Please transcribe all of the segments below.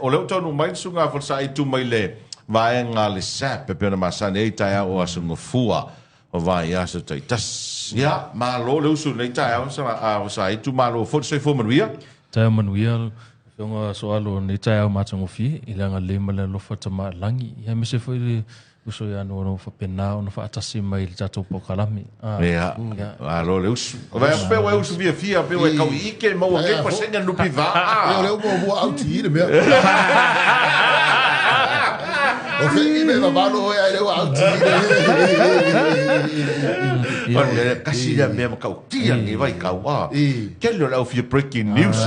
O lea ua taunuu mai le Susuga Falesaitu mai le vaega a le SAP e pei ona masani ai taeao o Aso Gafua o vaiaso taitasi. Ia, malo le usu i lenei taeao Falesaitu, malo foi le soifua manuia. Taeao manuia lau Afioga Soalo i lenei taeao matagofie i le agalelei ma le alofa Tamalagi, ia aemaise foi le uso ia Noa faapena ona faatasi mai i le tatou polokalame. Ia, malo le usu. Vaai atu pei ua e usu fiafia, pei ua e tau ike maua kei pasene a NPF. Ia, o lea ua muamua auti i le mea. O fengi me vavalo oe ai le ua auti i le. O le kasi lea mea matautia nei vaitau, a. Tele o le au fia breaking news.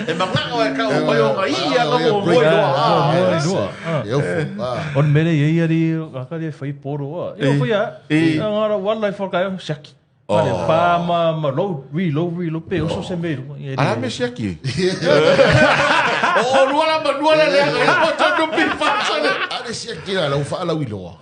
E manao e kau mai o nga ia nga mo mo loa. O le mea lea e i ai alii ka le fai poro a. Ia fai a. Nga ra wala i whakae siaki. Le pa ma ma load reload reload pe oso se mea i luga. Ala me siaki. O lua la manua le lea ka po tonu pi fa le. Ale siaki la lau fa lau iloa.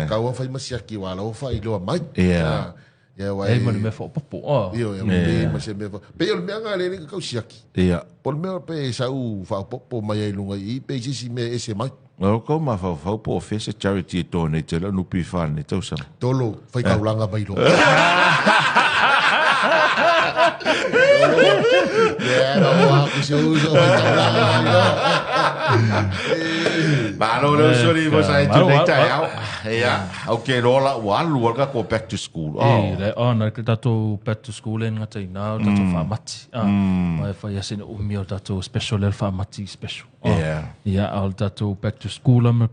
Kau fai ma siaki wa lau fa iloa mai. Yeah. Ia wa e ma le mea faaopoopo. Io ia pe ma se mea. Pe o le mea nga le le kau siaki. Ia. Po le mea pe sau faaopoopo mai ai lunga i pe sisi mea ese mai. O kou mafaufau po o fea se charity e donate ai lau NPF i lenei tausaga. Tolo, fai taulaga mai loa. Tolo, yeah, no, aku se uso, fai taulaga mai loa. Malo le uso ni mo sa e tu nei taeao. Ia, ok, loa la ua alu a le tatou back to school. Oh. E, le, oh, na le tatou back to school e ngata i nā o tatou whaamati. Ah, mm. Whai ase na umi o tatou special le whaamati special. Oh. Yeah. Ia, o le tatou back to school ma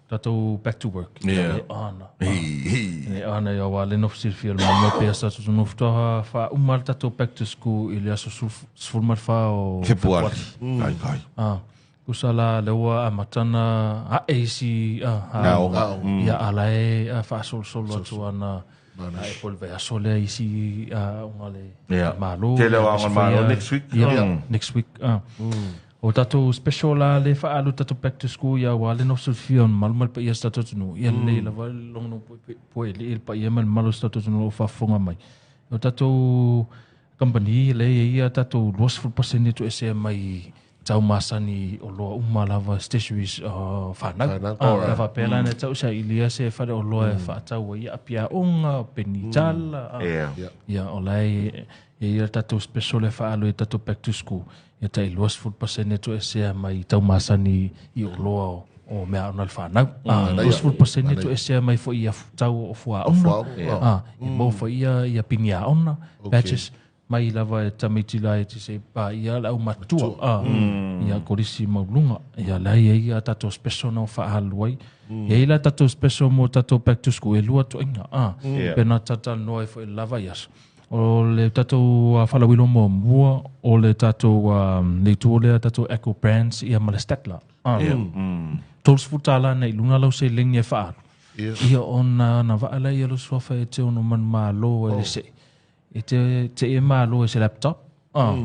tatou back to work. Yeah. Le ana. Hi, hi. Le ana ia wa le nofu silafia le mama pe asa tu nofu toha wha uma le tatou back to school i le aso sefulu ma le fa o Fepuari. Kai, kai. Ah. Kusa la le ua amatana ae isi ah, Aoga. Ia ala e faasolosolo atu ana e po le vaiaso lea isi aoga le Malo. Tele o aoga Malo next week. Yeah, next week. O tatou special la le faaalu tatou back to school ia ua le nofu silafia ona malu ma le paia o si tatou atunuu. Ia lelei lava le logonono puelii i le paia ma le mamalu o si tatou atunuu o faafofoga mai. O tatou kamupani lea e i ai ia tatou 20% toesea mai tau masani oloa uma lava stationaries whanau. Whanau. Ah, faapea la na tau sailia se fale oloa e whaatau ai a pia onga, peni tala. Ah. Yeah. Yeah. Ia, o la e e ia tatou special e whaalu e tatou back to school. Ia tai 20% toesea mai tau masani i oloa o o mea ona le whanau. Ah, 20% toesea mai foi ia tau o fuaona. Fuaona. Ah, i mau foi ia ia pini aona, batches mai lava e tamaiti la e te se pa ia le au matua. Ah, ia kolisi maulunga. Ia la ia ia tatou special na o whaalu ai. Ia i la tatou special mo tatou back to school e lua toenga. Ah, Yeah. pena tata noa e foi lava ia. O le tatou whalawilo mo mua, o le tatou le itu o lea tatou Echo Brands ia ma le Statler. Ah, Yeah. 30 tala na i lunga lau se lengi e whaalu. Ia. Ia ona na vaala ia lo suafa e te ono manu malo e le se. E te, te e malo e se laptop. Ah.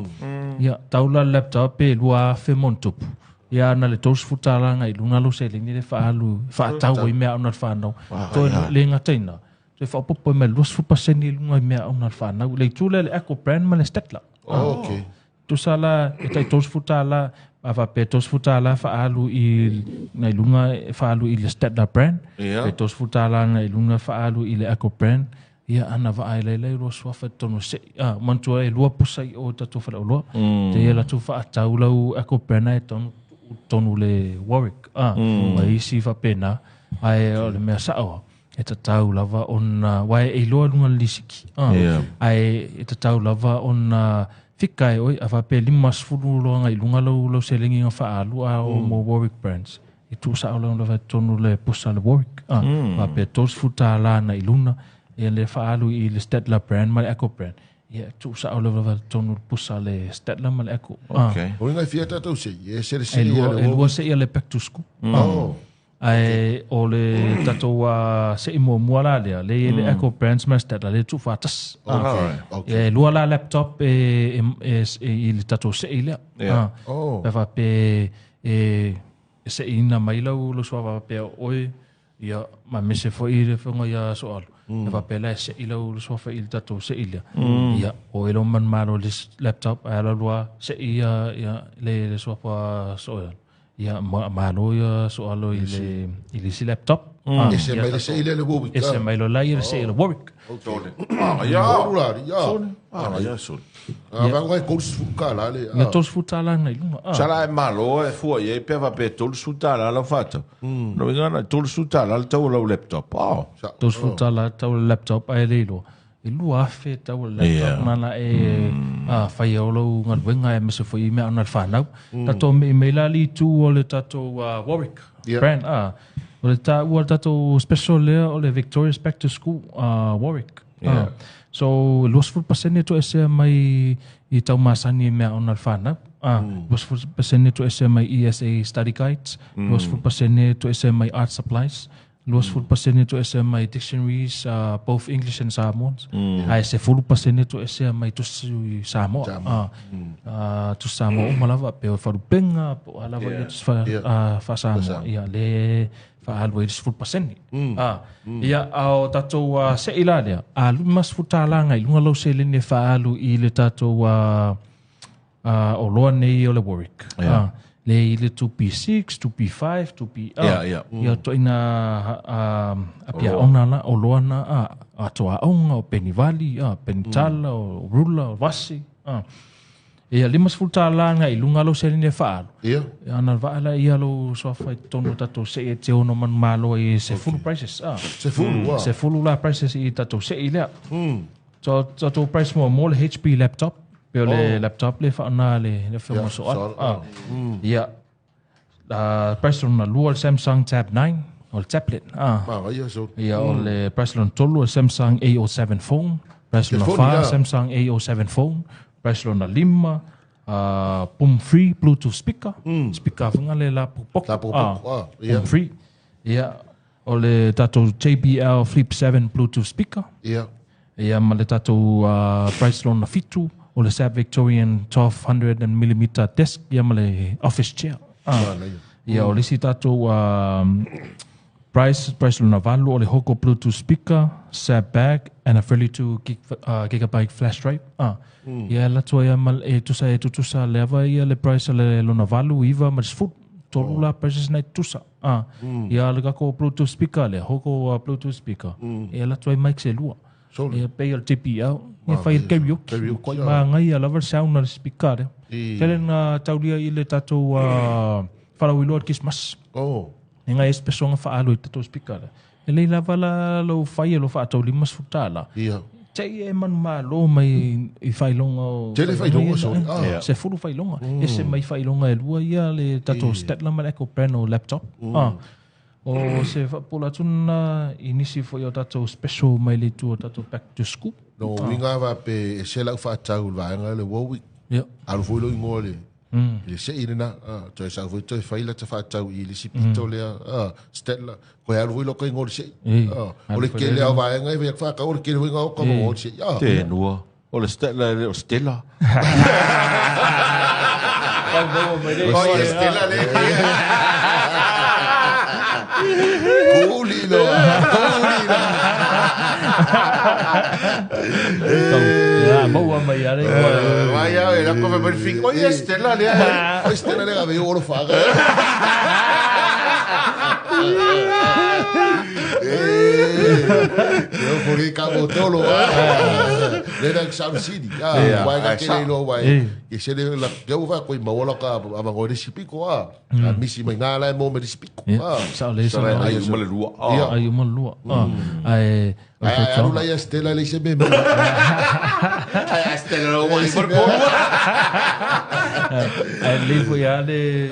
Ia, taula le laptop e lua afe mo ni tupu. Ia na le 30 tala ngai lunga lau seleni le whaalu, whaatau i mea ona le whanau. Toe le ngataina. Toe whaopopo e mai 20% i lunga i mea ona le whanau. Le itu lea le Echo Brand ma le Statler. Oh, okay. Tusa la e tai 30 tala a faapea 30 tala faaalu i nai luga e faaalu i le Statler brand. Ia. Pe 30 tala nai luga faaalu i le Echo brand. Ia ana vaai lailai lua suafa i totonu o se'i. Ah, manatua e lua pusa i o tatou faleoloa. Te ia latou faatau lau Echo brand ai tonu tonu le Warwick. Ah, ma isi faapena. Ae o le mea sa'o e tatau lava ona wa e iloa luga le lisiki. Ah, Yeah. Ae e tatau lava ona fika e oi a faapea 50 loa ngai luga lau lau seleni nga faaalu a o mo Warwick Brands. E tuusa'o lau lava i totonu le pusa le Warwick. Ah, faapea 30 tala na i luna ia le faaalu i le Statler brand ma le Echo brand. Ia tuusa'o lau lava i totonu le pusa le Statler ma le Echo. Ah, Okay. O ngai fia tatou se, e sere e se ia lua, le e lua se'i a le back to school. Oh. Ae o le tatou se'i muamua la lea, le i le Echo Brands ma le Statler, le tuufaatasi. Ah. Okay. Okay. Ia, e lua la laptop e, e, e, e, i le tatou se'i lea. Yeah. Ah. Oh. Pe faapea e, e se'iina mai lau lau suafa faapea oe Ia, ma aemaise foi le afioga ia Soalu, e faapea la e sei lau suafa i le tatou sei lea. Ia, o ai lou manumalo i le laptop ae alu alu lava sei ia, ia le, le suafa Soalu. Ia, ma, malo ia Soalu i le, i le isi laptop. Ah, Ese ia mai le sei lea le Warwick. Ese mai loa la ia le sei le Warwick. Sole. Ah, ia. Tolu la, ia. Ah, ia sole. Ah, va ai $30 le. Ia $30 na i luga. Ah. Sala e malo e fua i ai pe faapea $30 lau faatau. Lona uiga na $30 le tau o lau laptop. Oh. $30 tau le laptop ae le iloa. E 2000 tau le laptop na la e fai ai lou galuega aemaise foi i mea ona le fanau. Tatou mei mai la le itu o le tatou Warwick brand. O le taua o le tatou special lea o le Victorious Back to School Warwick. So 20% toesea mai i tau masani i mea ona le fanau. 20% toesea mai ESA study guides, 20% toesea mai art supplies, 20% toesea mai dictionaries, both English and Samoans. Ae 10% toesea mai tusi Samoa. Tusi Samoa uma lava, pe o falupenga, po o a lava ia tusi faa-Samoa. Ia, le faaalu ai le 10%. Ia, a o tatou sei la lea, a $50 agai i luga lau seleni e faaalu i le tatou oloa nei o le Warwick. Le i le 2P6, 2P5, 2P... Ia, toina apiaona la, oloa na, atoa aoga, o penivali, penitala, o rula, o vasi. Ia, $50 agai i luga lau seleni e faaalu. Ia. Ia, na vaa la ia lou suafa i totonu o tatou sei e te ono manumalo ai e 10 prices. 10, wa. 10 la prices i tatou sei lea. So, tatou price mo mo le HP laptop. Pe o le laptop le whaana le afioga Ia, Soalu. Soalu, Ia. Price lona lua le Samsung Tab 9, o le tablet. Ma, ia, so. Ia, o le price lona tolu le Samsung A07 phone. Price lona Telefoni, fa, ia. Samsung A07 phone. Price lona lima, Boom Free Bluetooth speaker. Speaker whanga le la pokopoko. La pokopoko, ia. Boom Free. Ia, o le tatou JBL Flip 7 Bluetooth speaker. Ia. Ia, ma le tatou price lona 7, o le Saab Victorian 1200 millimeter desk, ia ma le office chair. Ia, o le isi tatou price lona 8, o le Hoco Bluetooth speaker, Saab bag, and a 32 gigabyte flash drive. Ia, la tua ia ma e tusa e tutusa le ava ia le price le lona 8, iva ma le 10. Tolu la prices nei tusa. Ia, le kako Bluetooth speaker le, Hoco Bluetooth speaker. Ia, la tua i mic se lua. Sole. Ia, pei o le JBL. Ia, fai le karaoke. Karaoke, Koi maangai ia lava le sound na le speaker lea. Tele na taulia i le tatou whalauiloa le Christmas. E ngai espeso nga whaalu i tatou speaker lea. E lei lava la lau whai e lo whaatau $50. Ia. Tei e manu malo mai i whailonga o... Tele whailonga, sorry. Se fulu whailonga. Ese mai whailonga e lua ia le tatou Statler ma le Echo brand o laptop. O se whapula tuna i nisi foi o tatou special mai le tu o tatou back to school. No, winga va pe e se lau whaatau le vaenga le Warwick. Ia. Alu foi lo ingoa le. Le sei lena, toe sau foi toe whaila te whaatau i le sipito lea, Statler. Koe alu foi lo ka ingoa le sei. O le kele au vaenga e vea whaakau, o le kele winga o ka mo le sei. Te nua. O le Statler le o Stella. O le Stella le. Kuli loa, kuli loa. Ia, maua mai ale. Vai au, e lako me mani Oi, e Stella lea. Oi Stella lea, veo oro whaaka. Eo fori ka mo tolo. Le na sam sini. Wai ka kele lo wai. Ke se le la ke uva koi maola ka ama ngore sipiko a. A misi mai na la mo me sipiko. Sa le sa. Ai uma le lua. Ai uma le lua. Ai Ai alu la ia Stella le se me. Ai Stella lo wai por por. Ai le foi ale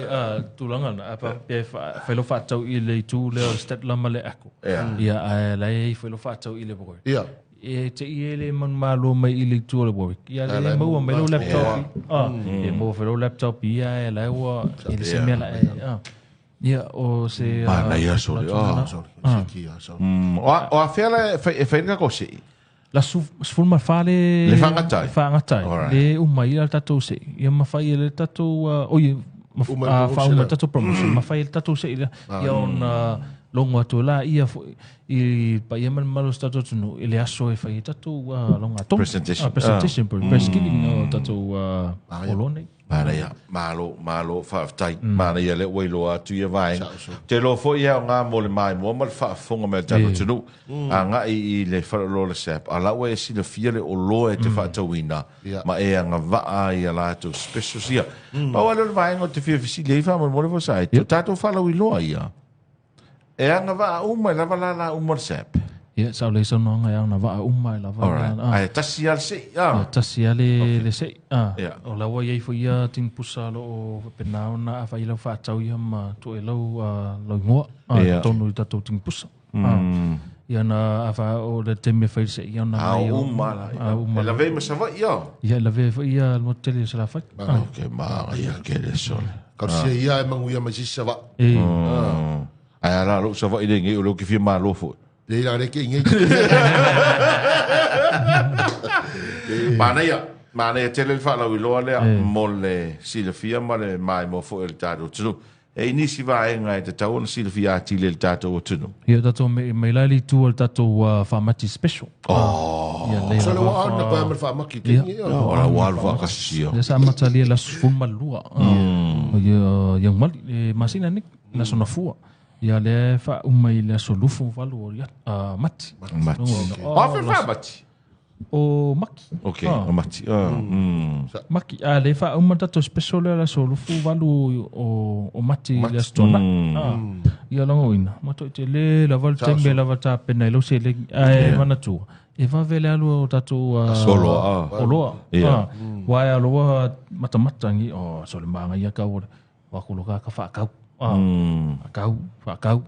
tulanga na apa pe fa lo fa tau i le tu le Statler ma le Echo. Ia ai la i fa lo fa tau i le boy. Ia. E te i ele man malo mai i le tu le boy. Ia le maua mai lo laptop. E mo fa lo laptop ia e la ua i le se mea la Ia o se na ia sorry. Sorry. Ki sorry. O a fela e fa ko se. La sefulu ma fa le Le whangatai. Whangatai. Le umai ia tatou se. Ia mawhai le tatou oi Faauma tatou promotion ma fai le tatou se'i lea. Ia ona logo atu la ia foi i paia ma le mamalu o si tatou atunuu i le aso e fai ai tatou logatonu. Presentation. Presentation po o le press giving o tatou oloa nei. Manaia, malo, malo, faafetai. Manaia lea ua iloa atu ia vaega. Ou te iloa foi e aoga mo le maimoa ma le faafofoga mai a le tatou atunuu, agai i le faleoloa o le SAP, a la ua e silafia le oloa e te faatauina ma e agavaa ai a latou specials ia. Pau lava lea o le vaega ou te fia fesili ai faamolemole Fosaeti, o tatou faalauiloa ia, E agavaa uma, e lava lala uma le SAP. Ia, sao lelei saunoaga e agavaa uma e lava. Alright. Ah. Ae tasi lava le sei. Ah. Ia, tasi lava le, okay. le sei. Ah. Yeah. O la ua i ai foi ia tinipusa o lo o faapena ona a fai lau faatau ia ma tuu ai lau, lau igoa Yeah. totonu i tatou tinipusa. Ah. Ia na a fa o le taimi e fai le sei ia ona A mai o- uma la. A uma E la. lavei ma Savaii ah. Ia, e lavea foi ia le motu tele o Salafai. Ah. Okay, manaia ke le sole. Kausia ia e manuia mai se isi Savaii. E. Ae a la lou Savaii le ngei o lea ou te fia malo foi. Lei la le ke ngei. Manaia, manaia tele le faalauiloa lea mo le silafia ma le maimoa foi o le tatou atunuu. E i nisi vaega e tatau ona silafia atili e le tatou atunuu. Ia tatou me mai la le itu o le tatou faamati special. Oh. Ia le So le lava ua ana koe ma le faamaki te ngi. O la ua alu faakasisia. Lea sa amatalia i le aso 12 o ia Ianuali le masina nei, le aso Nafua. Ia lea e faauma i le aso 28 o Mati. Mati. Okay. O afe faamati? O Maki. Ok, o Mati. Maki, a lea faauma le tatou special lea le aso 28 o Mati i le aso Tuanai. Ia logoina, matou tele lava le taimi e lava tapena ai lau seleni. Ae manatua, e vave le alu o tatou Oloa. oloa. Aua e aloa matamata ngi, oh, so le magaia kau o le wako lo ka whaakau. Whaakau, whaakau.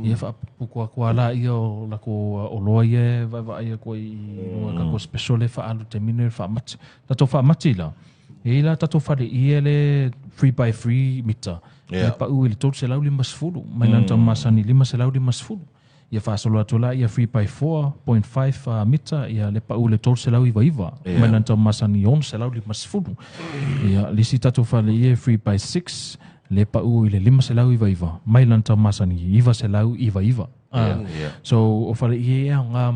Ia whaapuku aku ala ia o lako oloa ia e vaevae ia koe i lunga kako special e whaalu te mino e whaamati. Tatou whaamati la. E i la tatou whare ia le 3x3 mita. E pau i le 350, mai lana masani 550. Ia whaasolo atu la ia 3x4.5 mita, ia le pau le 399, mai lana masani 650. Ia lisi tatou whare ia 3x6, le pau i le 599, mai lana masani 999. So o whare ia e ngā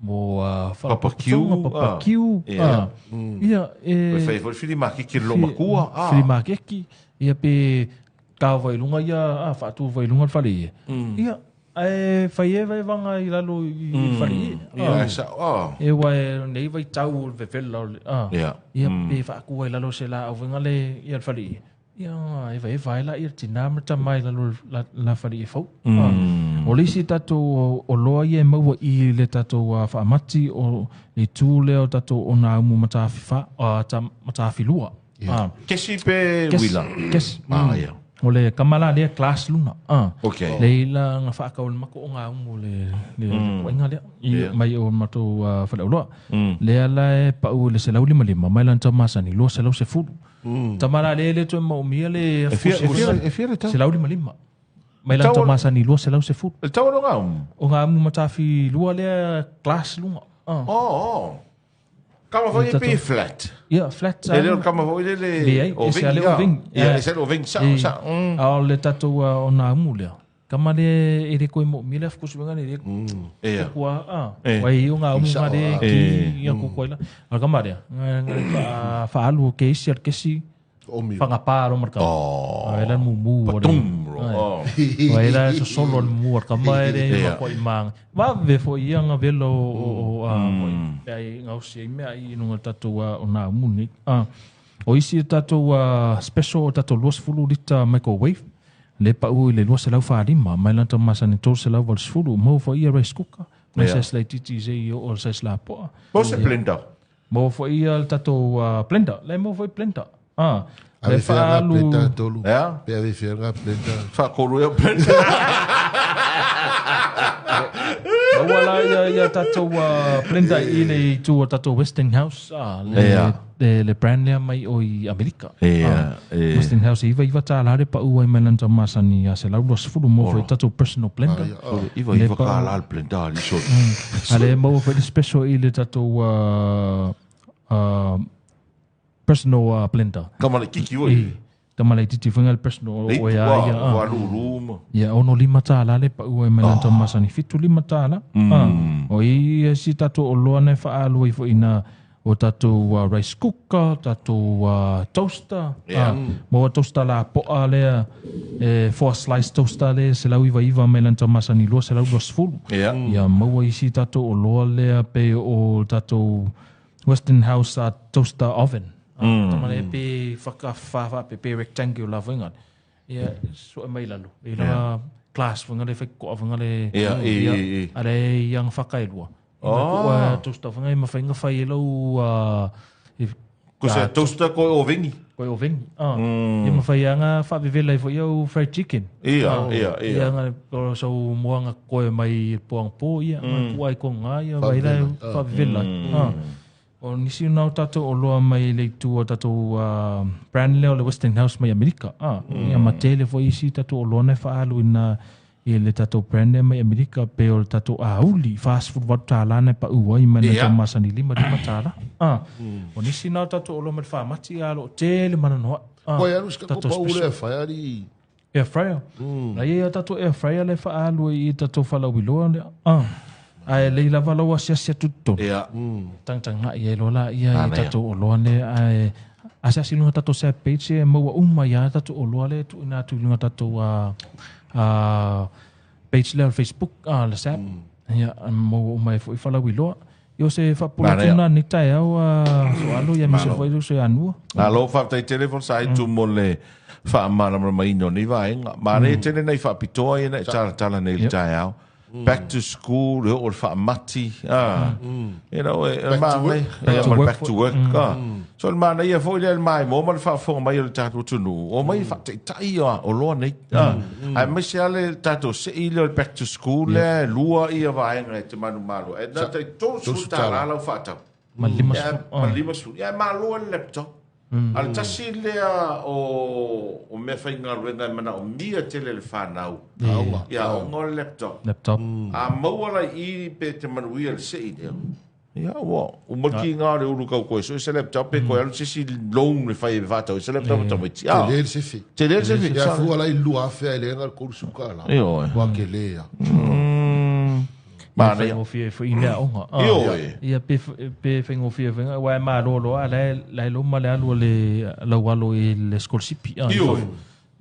mo Papakiu, papakiu, ia e Pe fai foi whirimakeke lo makua. Whirimakeke, ia pe kāwa i lunga ia, whaatu vai lunga le whare ia. Ia, e whai e vai vanga i lalo i whare ia. Ia, sa, oh. E wai nei vai tau o le vevela o le, Ia pe whaakua i lalo se la au venga le ia le whare ia. Ia, e vai vai la ia tina ma tamai lalo la whare ia fau. O le isi tatou o loa ia e maua i le tatou whaamati o le tū lea o tatou o nā umu matawhilua. Kesi pe wila. Kesi. Ia. O le kamala lea class luna. Okay. Le ila nga whaakau le mako o ngā umu le kuainga lea. I mai o matou whaleoloa. Lea la e pau le 155, mai lana tamasani, 210. Tamara le le toe maumia le E fia le tau? 155. Mai lana tamasani, 210. Le tau o ngā umu? O ngā umu matawhi lua lea class luna. Oh. Kama foi e pe flat. Ia, flat. E leo kama foi le le o vingi. Le o vingi. Ia, e se o vingi sa sa. A o le tatou o nā umu lea. Kama le e le koe mo mila fukusu venga le. Ia. Kua wai o ngā umu ngā le ki ia kukua ila. A kama lea, ngā whaalu o keisi al kesi whangapā ro marka. A ela mumu o le. Patum ro. Wa ela so solo le mumu o kama e le ma koi maanga. Vave fo ia ngā velo o pea i ngā usi i mea i nunga tatou o nā umu nei. O isi tatou special o tatou 20 lita microwave. Le pau i le 245, mai lana masani 380, mau fo ia rice cooker. Mai se lai titi se i o se la poa. Mo se blender. Mo fo ia le tatou blender. Le mo fo i blender. Le whaalu... blender tolu. Ia? Pe ave whia ngā blender. Whaakolu ea blender. Maua la ia tatou blender i le itu o tatou Westinghouse. Le brand lea mai o i Amerika. Westinghouse iva iva tā la re pau ai mai lana masani a se lau 20 mo foi tatou personal blender. Iva iva kā la le blender ali so. Ale mo foi le special i le tatou personal blender. Kama le kiki oi. Tama laitiiti foi le personal Le o itu ia a ia. ua lulu ma. Ia $65 le pau ai mai lana masani $75. O ia si tatou oloa na faalu ai foi na o tatou rice cooker, tatou toaster, mo toaster la poa lea, e 4 slice toaster lea, 199 mai lana masani 220. Ia maua isi tatou oloa lea pe o tatou Westinghouse toaster oven. Tama le pe whakawha pe rectangular foi. Ia so mai lalo. I la class foi le whai koa foi le. Ia, i. Ale ia nga whakaelua. Oh. Toaster foi ma whai nga whai lau Ko se toaster ko o vengi. Ko o vengi. Ia ma whai anga whawewela i foi au fried chicken. Ia, ia, ia. Ia nga ko so moanga koe mai poang po ia nga kuai ko nga ia vai la whawewela. O nisi nau tatou o loa mai le itu o tatou brand lea o le Westinghouse mai Amerika. Ia ma tele foi isi tatou o loa na faalu ina i le tatou brand lea mai Amerika pe o le tatou auli $48 na pau ai mai na masani $55. O nisi nau tatou o loa mai le whaamati a lo tele mana noa. Koe alu sika ko pau le whai ari. Air fryer. Na ia tatou air fryer le faalu i tatou falauiloa lea. Ai le lava lau asiasi atu totonu. Ia. Tangtanga ia lola ia i tatou oloa le ai asiasi lunga tatou se page e maua uma ia tatou oloa le tu ina tu lunga tatou page le Facebook le sap. Ia maua uma e foi falauiloa. Io se faapula tuna ni tai au so alo ia mise foi so anua. Alo fa tai telefon sai tu mo le fa mana mai no ni vaenga. Ma le tele nei fa pitoa ia nei tala tala nei tai au. Back to school, le o fa mati. You know, Back back to work. So le mana ia foi le mai mo ma le fa fo mai le tatou tunu. O mai fa tai o loa nei. Ai mai se ale tatou se i le back to school le lua ia vaenga e te manu malo. E na tai tosu tala lau fa tau. Ma lima su. Ma lima su. Ia ma loa le laptop. Al tasi lea o mea whainga ruenga mana o mia tele le whanau. Ia o ngā laptop. Laptop. A maua lai i pe te manuia le sei lea. Ia ua, umalki ngā re uru kau koe. So se laptop pe koe alu sisi loan le whai e whātau. Se laptop mm. Tamaiti. Te le se fi. Te le se fi. Ia fua lai lua awhea i le enga koru suka la. Io e. Wā ke lea. Mana ia whaingofia foi ina onga. Ia pe whaingofia whainga. Wai ma lolo a lai loma le alu le lau alo i le scholarship. Io.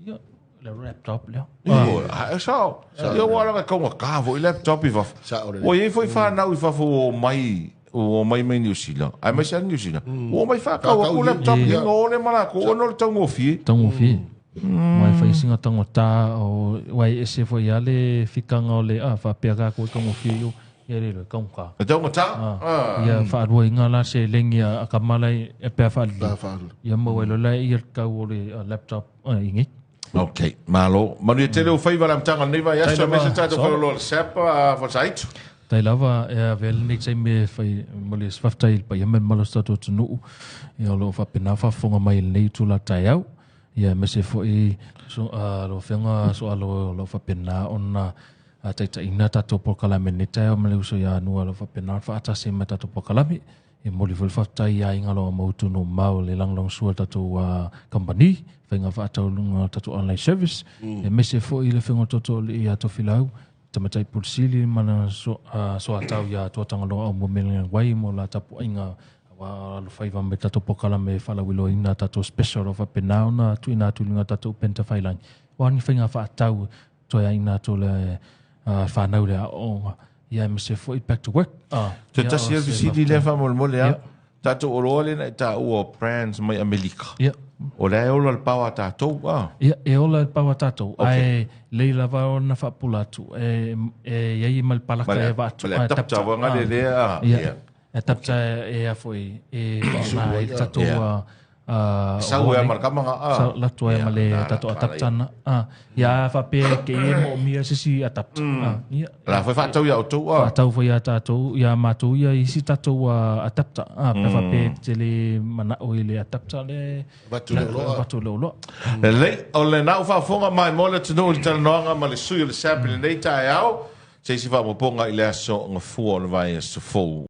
Ia le laptop lea. Io. Sao. Ia wala ka kaunga kāvo i laptop i wafo. O ia foi whanau i wafo o mai o mai mai New Zealand. Ai mai sa New Zealand. O mai whakau aku laptop i ngō le malako. O no le taungofie. Taungofie. Mai whaisinga tangata o wai ese foi ale fikanga o le a whapea ka koe kaungofie yo ia le kaunga. E taungata? Ia whaarua inga la se lengi a kamalai e pea whaali. Ia maua lola ia kau o le laptop ingi. Ok, malo. Manu ia tele o whaiva la mtanga nei vai aso mese tātou whaloloa le sapa whasaitu. Tai lava e a vele nei tai me whai mole swaftai pa ia men malo sato tunu. Ia lo whapena whafonga mai nei tula tai au. Ia mese foi so lo whenga so alo lo whapena ona taita ina tatou pokalame nei tai au male uso ia nua lo whapena whaatase me tatou pokalame. E moli foi whaftai ia inga lo mautu no mau le langlong sua tatou company whenga whaatau lunga tatou online service. E mese foi le whenga toto le ia tofilau. Tamatai pulsili mana so atau ia tuatanga loa au momelenga wai mo la tapu ainga wa lo faiva me tatou pokalame whalawilo ina tatou special o whapenau na tuina tulinga tatou penta whailangi. Wa ni whainga whaatau toea ina tō le whanau le aonga. Ia me se foi back to work. Te tasi e visiti le whamolmole a. Tatou oloa le na i tā ua brands mai Amerika. Ia. O le ola le pawa tātou. Ia, e ola le pawa tātou. Ai, leila vao na whaapula atu. E iai ma le palaka e vaatu. Ma le tapta wanga le lea. Ia, e tapta e a foi. E whaona i tātou Sau e markamanga. Sau latu e ma le tātou ataptana. Ia whapea ke e mo mia sisi atapta. La foi whaatau ia outou. Whaatau foi ia tātou, ia mātou ia isi tātou atapta. Pea whapea te le manao i le atapta le Vatu le oloa. Vatu le oloa. Lei, o le nau whaafonga mai mo le tunu i talanoanga ma le sui o le sapi le nei tai au. Se isi whaamoponga i le aso ngafua o le vai aso fou.